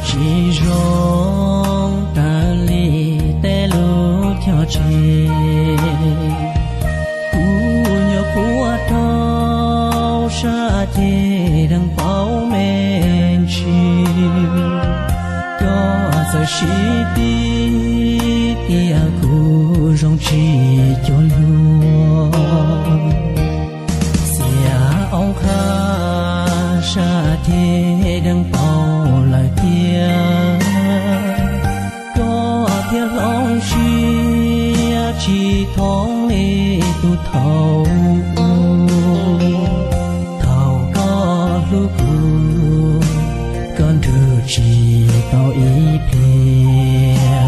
Tsis zoo raws li tej lus cog tseg, kuv nyuam qhuav rau sab ceg deev pauv me ntsis. Koj txawm sib tib tias kuv zoo tsis cuag luag. Xiam oob qhab sab ceg deev pauv lawm tiag, koj thiaj hloov siab tsis thoob li tus thaum ub. Thaum koj hlub kuv, koj nrug tsis tau ib pliag.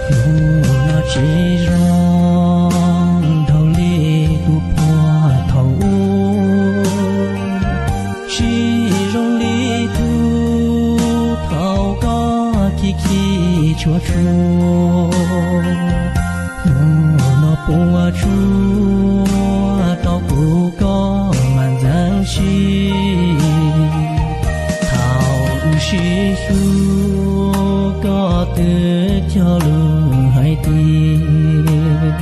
Hnub no tsis zoo dhau li tus phuaj thaum ub, tsis zoo li tus thaum koj khi khi tshua tshua. Hnub no puas tsuaj tau kuv koj mas ntxeev siab. Thaum wb sib hlub koj twb cog lus hais tias,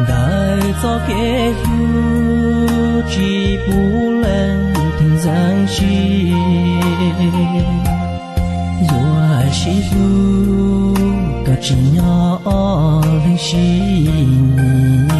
ntawm txoj kev hlub tsis pub leej twg ntxeev siab. Yuav sib hlub koj tsim nyog ob leeg sib nyiam.